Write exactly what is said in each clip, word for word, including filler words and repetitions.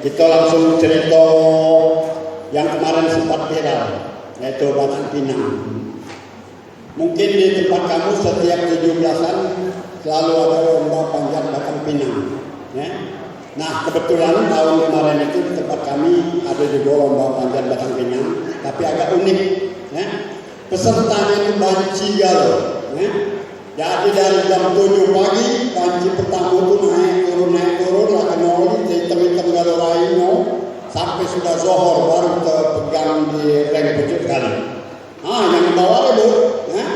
Kita langsung cerita yang kemarin sempat viral, yaitu Batang Pinang. Mungkin di tempat kamu setiap tujuh belasan selalu ada lomba panjat Batang Pinang, ya. Nah, kebetulan tahun kemarin itu di tempat kami ada juga lomba panjat Batang Pinang, tapi agak unik, ya. Pesertanya itu banci galo, ya. Jadi dari jam tujuh pagi, banci pertama tu naik turun, naik turun, lah kena oli, hitam-hitam galo rainyo, sampai sudah zohor baru tepegang di reng pucuk sekali. Ah, yang dibawa ribut, ya.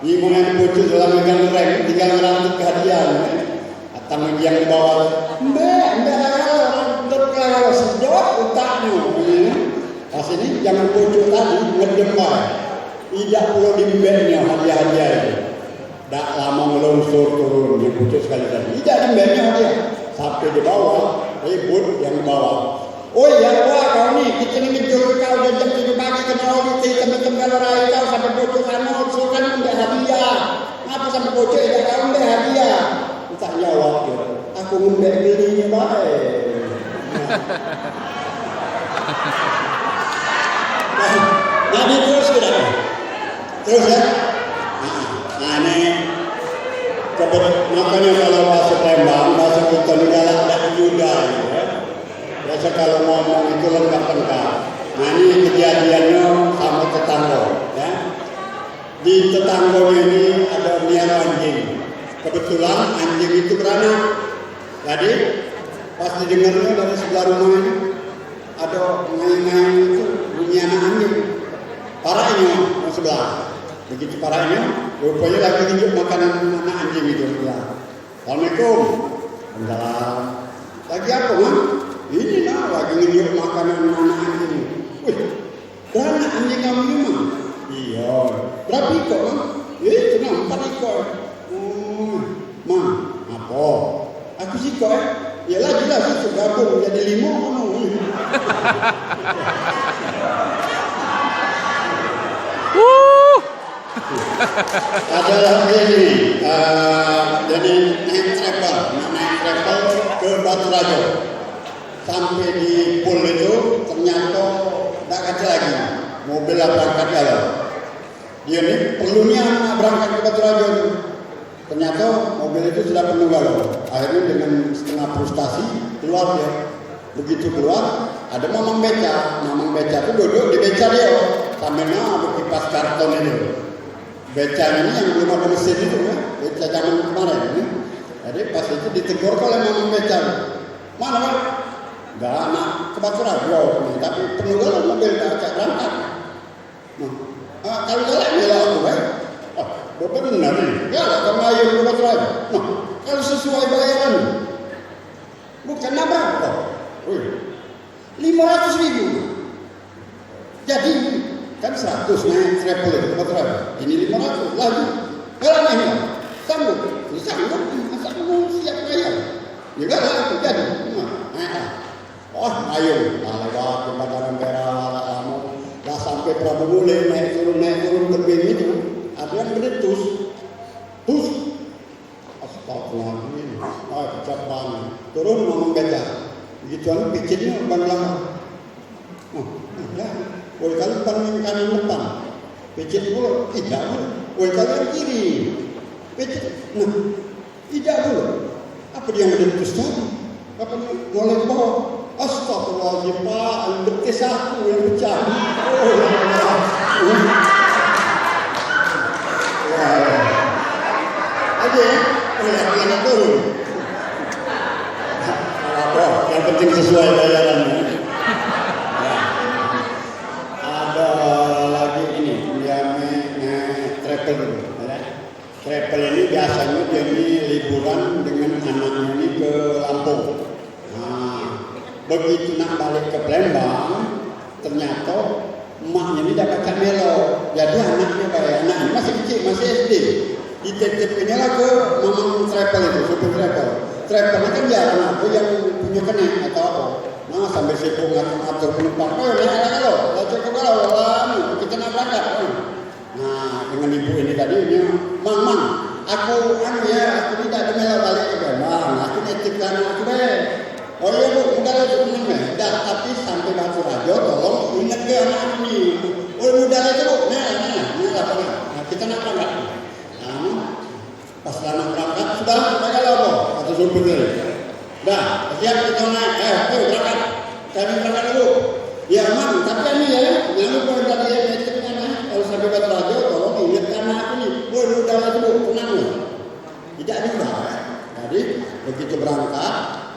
Ni mana pucuk dalam megang reng, tinggal ngerantik ke hadiah, ya. Atang yang dibawa, "Mbak, mbak, orang betul sejok utaknya." Ya. Pas ini yang pucuk tadi ngedem bae. Idak pulo diembeknyo hadiah-hadiah itu. Dak lamo ngelungsur turun, yang pucuk sekali tadi. Idak diembeknyo hadiah. Sampai di bawah, ribut yang di bawah. "Oi, yang tua kau ni, kito ni ngejul kau dari jam tujuh pagi kena oli, hitam-hitam galo rai kau sampai pucuk sano, suruh kan ambek hadiah. Ngapo sampai pucuk idak kau ambek hadiah?" Dak jawab dia. Aku ngembek beli ni bae. Nah, jadi terus ke dak? Terus ya? Nah, nah, ini kebet-, makanya kalau bahasa Palembang, bahasa kita ni galak dak dijuda gitu ya. Biasa kalau ngomong itu lengkap-lengkap. Nah, ini kejadiannya sama tetangga, ya. Di tetanggonyo ini ada miara anjing. Kebetulan anjing itu beranak. Jadi, pas didengernyo dari sebelah rumah ini, ada ngai-ngai itu bunyi anak anjing. Paraknyo yang sebelah. Begitu paraknyo, rupanyo lagi nginjak makanan anak anjing itu sebelah. "Assalamualaikum." "Waalaikumsalam." "Lagi apo, Mang?" "Ini nah, lagi nginjak makanan anak anjing." "Wih, beranak anjing kamu ni, Mang?" "Iyo." "Berapo ikok, Mang?" "Itu nah, empat ikok." "Oh, Mang, apo?" "Aku sikok, eh." "Iyolah, jelas itu gabung jadi limo, kamu." Ada lagi ni, eh, jadi naik travel, naik travel ke Batu Rajo. Sampai di pul itu, ternyata dak katek lagi. Mobil lah berangkat galo. Dia ni perlu nian nak berangkat ke Batu Rajo tu. Ternyata mobil itu sudah penuh galo. Akhirnya dengan setengah frustasi, keluar dia. Begitu keluar, ada mamang beca. Mamang beca tu duduk di beca dia. Sambil nah bekipas karton itu. Beca ini yang belum ada mesin itu, kan? Beca zaman kemarin, kan? Jadi pas itu ditegur oleh mamang beca. "Mana, Pak?" "Dah nak ke Batu Rajo, tapi penuh galo mobil, dak katek berangkat." Nah, ah, kalau galak melok aku, kan? Ah, bebenar ni. Galak kamu ayo ke Batu Rajo. Nah, kalau sesuai bayaran, bukan nambah, oh, wih, lima ratus ribu. Jadi, kan seratus naik travel itu, Batu Rajo. Ini lima ratus, lagi. Galak naik, sanggup? Ya, sanggup, masa kamu siap bayar? Ya, galak aku, jadi. Nah, naik lah. Wah, ayo, dah lewat jembatan Ampera, lamo. Dah sampai Prabu Mulih, naik turun, naik turun tebing itu. Ada yang gede tus. Tus. Astagfirullahaladzim. Ah, pecah ban. Turun mamang beca. Begitu anu, picitnya ban belakang. Oh, ya. Woi, kalu ban yang kanan depan. Picit pulo. Tidak, pulo. Woi, kalu yang kiri. Picit. Nah, Idak dulu. Apa dia yang ada tulis tadi? Apa ni? Molek bawah. Astagfirullahaladzim, Pak. Betis aku yang pecah. Oh, ya Allah. Wah. Aja, ya? Oh, ya, aku nak turun. Apa? Yang penting sesuai bayaran. Ya. Ada lagi ini, yang naik, naik travel dulu, ya. Travel ini biasanya dia ni liburan dengan anaknya ni ke Lampung. Nah, begitu nak balik ke Palembang, ternyata emaknya ni dah pacak melo. Jadi anaknya bae, anak ni masih kecil, masih S D. Dititipkan lah ke mamang travel itu, supir travel. Travel ni kan jarang ada yang punya connect atau apa. Nah, sambil sibuk ngatur-ngatur penumpang. "Oh, naik lah kalau, lah cukup kalau, lah, anu, kita nak berangkat." Nah, dengan ibu ini tadi, dia, "Mang, Mang, aku, anu ya, aku ni dak ada melo balik ke Palembang. Aku nitip ke anak aku be." Oh iya, Bu, udah lah, cukup sampai. Dah, tapi sampai Batu Rajo, tolong inget ke anak ini. Oh, udah lah itu, Bu. Nah, nah, nah, apa nah? Nah, kita nak berangkat. Nah, pas selamat berangkat, sudah, sudah jalan, Bu, kata supir tadi. Dah, siap kita naik. Eh, oke, berangkat. Kami berangkat dulu. Ya, Mang, tapi ini ya, jangan lupa tadi ya, itu kan, eh, kalau sampai Batu Rajo, tolong inget ke anak ini. Oh, udah lah itu, Bu, tenang, Bu. Tidak juga. Jadi, begitu berangkat,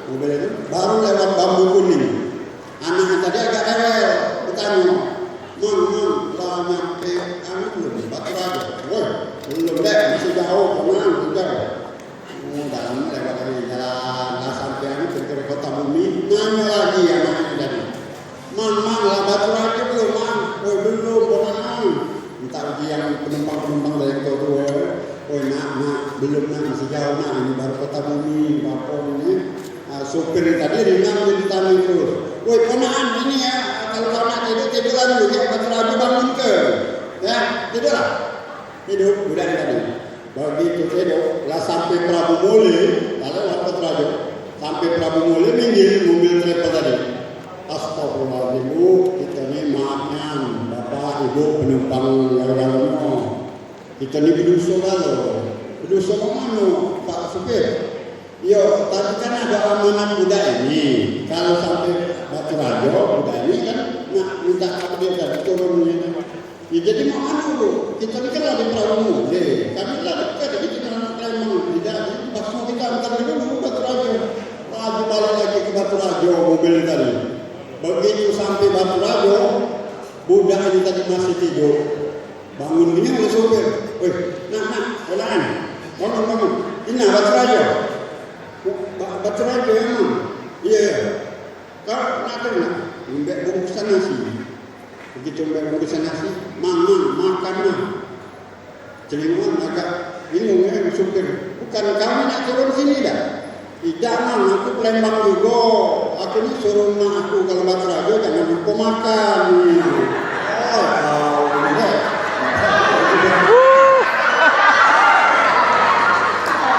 mobil itu baru lewat Bambu Kuning. Anak tadi agak rewel, bertanya, "Mang, Mang, lah nyampe anu belum, Batu Rajo?" "Woi, belum dek, masih jauh, tenang, udah." Oh, dah lama lewat dari jalan, dah sampai anu, kira-kira Kota Bumi, nanya lagi anaknya tadi. "Mang, Mang, lah Batu Rajo belum, Mang?" "Woi, belum, Mang." Minta lagi yang penumpang-penumpang dari kota tu, eh. "Woi, Nak, Nak, belum, Nak, masih jauh, Nak, ini baru Kota Bumi, apa ini?" Ah, sopir tadi ringan dia ditanya terus. "Woi, ponaan, ini ya, kalau kau nak tidur, tidurlah dulu, ya, Batu Rajo bangun ke? Ya, tidurlah." Tidur, udah tadi. Begitu tedok, lah sampai Prabu Mole, kalau lapet rajo, sampai Prabu Mole minggir mobil travel tadi. Astagfirullahaladzim, Bu, kita ni maaf nian, Bapak, Ibu, penumpang yang dalam rumah. Kita ni berdosa galo. Berdosa ke mano, Pak Supir? Yo, tadi kan ada amanat budak ini. Kalau sampai Batu Rajo, budak ini kan nak minta apa dia tadi turun ni. Ya, jadi mau anu, Bu? Kita ni kan lagi perahu mule. Kami lah dekat, jadi kita nak Palembang. Tidak, jadi pasang kita antar dulu Batu Rajo. Laju balik lagi ke Batu Rajo, mobil tadi. Begitu sampai Batu Rajo, budak ini tadi masih tidur. Bangun dia oleh sopir. "Weh, nak, nak, olahan. Bangun, bangun. Ini Batu Rajo." "Ba-, Batu Rajo emang?" "Iya." "Kau nak tu nak?" Ngambek bungkusan nasi. Begitu ngambek bungkusan nasi, "Mang, Mang, makan, Mang." Celingokan agak bingung, eh, supir. "Bukan kami nak turun sini dah?" "Idak, Mang, aku Palembang jugo. Aku ni suruh mak aku kalau Batu Rajo jangan lupa makan." Oh, tahu, eh.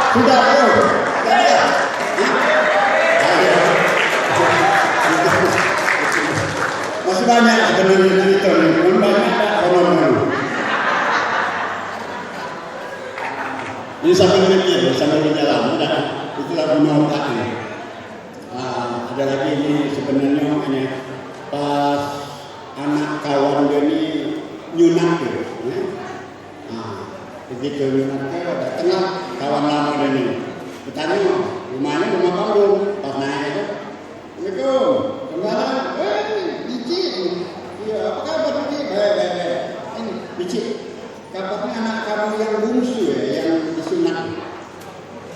Sudah, oh. Sudah. Hah? Masih banyak sebenarnya cerita ni. Belum banyak tak orang ni. Ini sambil mikir, sambil berjalan. Dah. Itulah guna otak ni. Ah, ada lagi ni sebenarnya makanya pas anak kawan dia ni nyunat tu, eh. Ah, begitu nyunat tu, datanglah kawan lama dia ni. Bertanya, rumahnya rumah panggung. Pas naik tu, "Assalamualaikum. Kembali. Eh, Bicik." "Iya, apa kabar, Bicik?" "Baik, baik, baik." "Ini, Bicik, kabarnya anak kamu yang bungsu ya, yang disunat?"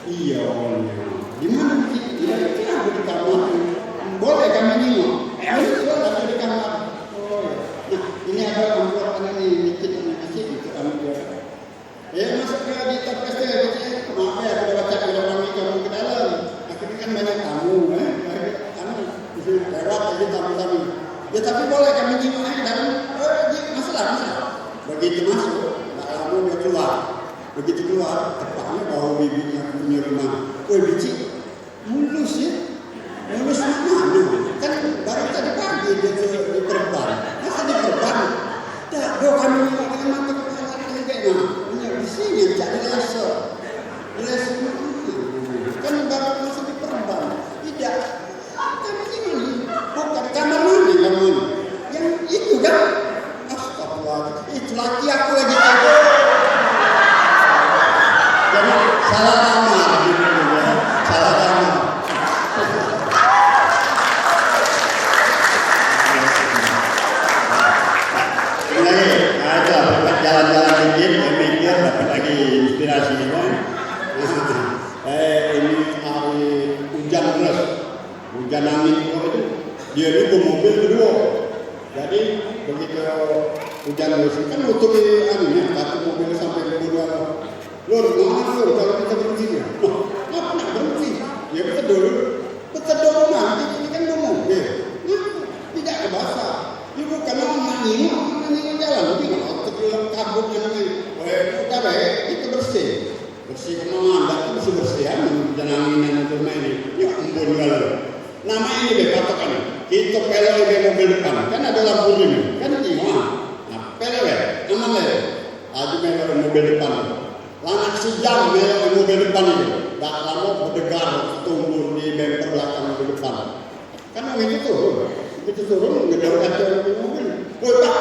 "Iya, awalnya." "Di mana, Bicik?" "Iya, itu ada di kamar. Boleh kami nengok?" "Boleh, sudah ada di kamar." "Oh, ya. Nah, ini ada amplop anu ni, nitip sama Bicik," gitu, kami dia. Eh, masuk ke di toples tu, Bicik. "Maaf ya, aku dah baca bilang kami kamu ke dalam. Akhirnya kan banyak tamu, eh. Anu, lewat aja tamu-tamu." "Ya, tapi boleh kami nengok, eh, ke dalam?" "Oh, iya, masuklah, masuklah." Begitu masuk, tak lama dia keluar. Begitu keluar, tepaknya bau bibiknya punya rumah. "Woi, Bicik, mulus ya? Mulus mak mano? Kan baru tadi pagi dia tu diperban. Masa diperban?" "Dak, do kami nengok dengan mata kepala kami, nah. Punya di sini, cak di leser. Di leser mak mano? Kan baru masa diperban." "Tidak. Kamu ini bukan kamar mandi kamu ini. Yang itu kan?" "Astagfirullah, itu laki aku lagi." Jadi, salah kamar gitu ya. Salah kamar. Ini, nah, itu lah, jalan-jalan dikit, mikir, dapat lagi inspirasi, ya. Eh, ini hari hujan terus. Hujan angin pula itu, dia ni bemobil berdua. Jadi, begitu hujan terus, kan nutupi anu ni, kartu mobil sampai ke bawah. "Lur, mana, Lur, kalau kita berhenti ni?" "Loh, ngapa nak berhenti? Ya, beteduh dulu." "Beteduh rumah, ini kan rumah mobil. Ngapa? Tidak ke basah. Ya, bukan orang nak nengok, nak nengok jalan. Tapi kalau tergelap kabut yang ni, eh, udah baik, kita bersih." Bersih kemana? Dak tu bersih-bersih amen, jangan angin tu main ni. Ya ampun, galo. Nah, Kito pelok be mobil depan, kan ado lampu rem, kan tengok. Nah, pelok be, aman be. Laju melok mobil depan. Lanak sejam melok mobil depan itu. Dak lamo bedegar ketumbur di bemper belakang mobil depan. Kan wong itu turun, itu turun ngejar kaca mobil. Woi, Pak,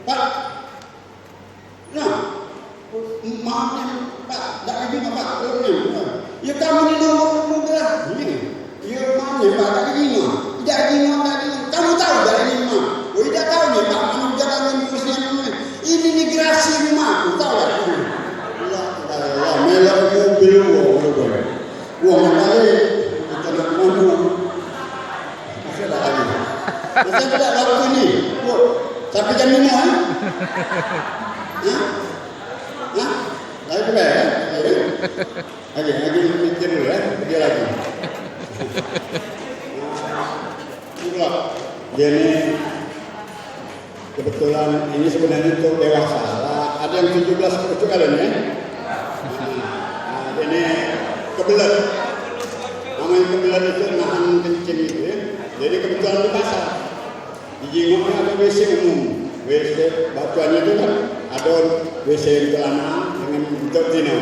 Pak. Nah, maaf nih, Pak, dak izin, Pak. Ya, kamu ni nomor mobil lah. Ini. Ya, maaf nih, Pak, dak izin. Dak izin, dak izin. Kamu tahu dak izin, Pak? Oh, dak tahu nih, Pak. Kamu jangan ngurusnya ini. Ini migrasi rumah, aku tahu ya. Allah, Allah, Allah, melok mobil, wah, wah, wah. Wah, balik. Kita nak ngomong. Masih ada lagi. Masih ada waktu ni. Wah, sampai jam lima, eh? Hah? Hah? Lagi tu, eh? Lagi, lagi mikir dulu, eh? Dia lagi. Itulah. Dia ni Kebetulan ini sebenarnya untuk dewasa. Lah, ada yang tujuh belas ke tujuh kali ni. Nah, ini kebelet. Namanya kebelet itu nahan kencing itu ya. Jadi kebetulan di pasar. Di jingoknya ada W C umum. W C batuannya itu kan ada W C celana dengan bentuk zina.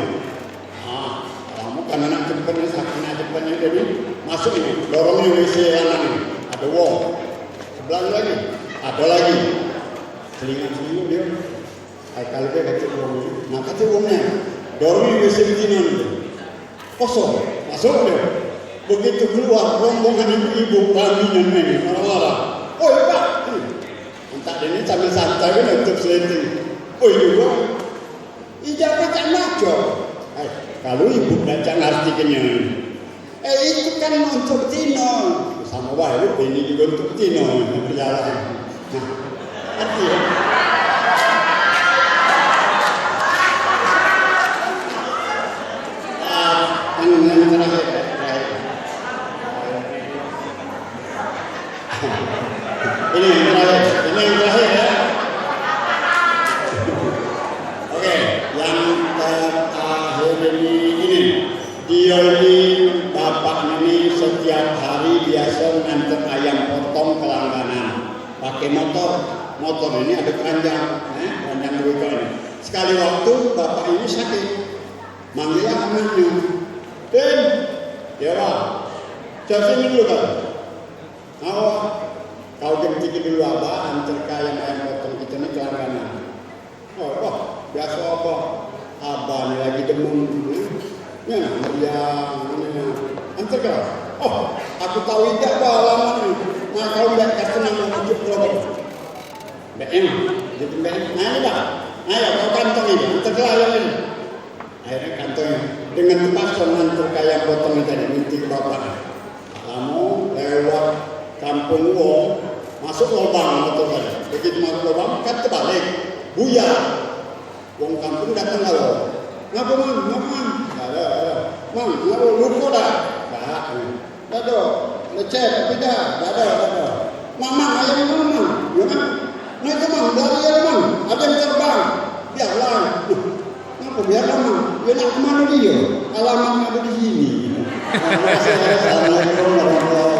Ah, lamo kan anak jempennya, sakit anak jempennya, jadi masuk ni, dorong ni W C anak ni. Ada wong. Sebelah lagi. Ada lagi. Selingan-selingan dia. Ai, kalau dia kata wong ni. Nah, kata wongnya, dorong ni W C betina ni. Kosong. Masuk dia. Begitu keluar, rombongan ibu-ibu, kambingan ni, marah-marah. Oi, Pak! Hmm. Entah dia ni sambil santai kan, untuk setting. Oi, juga. Ijak pacak maco. Eh, kalu ibu dak cak ngarti kenyo. Eh, itu kan untuk tino. Samo bae lu, bini jugo untuk tino, bejalan. Nah, ngerti ya? Ah, yang, yang terakhir, terakhir. Ini yang terakhir, ini yang terakhir ya. Oke, yang terakhir ini, ini. Dia ini, bapak ini setiap hari biasa nganter ayam potong ke langganan. Pakai motor. Motor ini ada keranjang, eh, keranjang berikut ini. Sekali waktu, bapak ini sakit. Manggil anaknya. "Din, ya, Pak. Cari sini dulu, Pak." Awo, kau ganti dulu abah, antar ke ayam-ayam potong kito ni ke langganan. Oh, oh, biaso abah. Abah ni lagi demam. Ya, ya, ya. Antar kau. Oh, aku tahu ijak abah alamat ni. Nah, kau ndak kasih nama ujuk berapa? B M, jadi B M. Nah, ini, Pak. Ayo, kau kantong ini, antar ke ayam ini. Akhirnya kantong dengan terpaksa ngantar ke ayam potong tadi, minta ke bapak. Lamo lewat kampung wong, masuk lubang motor tadi. Begitu masuk lubang, kan terbalik. Buyar. Wong kampung datang lawan. "Ngapa, Mang? Ngapa, Mang?" "Dak ada, dak ada." "Mang, ngapa? Luko dak?" "Dak." Dak ado. Lecet, tapi dah. Dak ado, dak ado. Mang, mang, ayam mang, mang. Yo, mang. Nah, itu, mang, belari yo, mang. Ado yang terbang. Biarlah. Loh, ngapo biarlah, mang? Yo, nak kemano dio? Alamatnyo ado di sini. Nah, terima kasih. Assalamualaikum warahmatullahi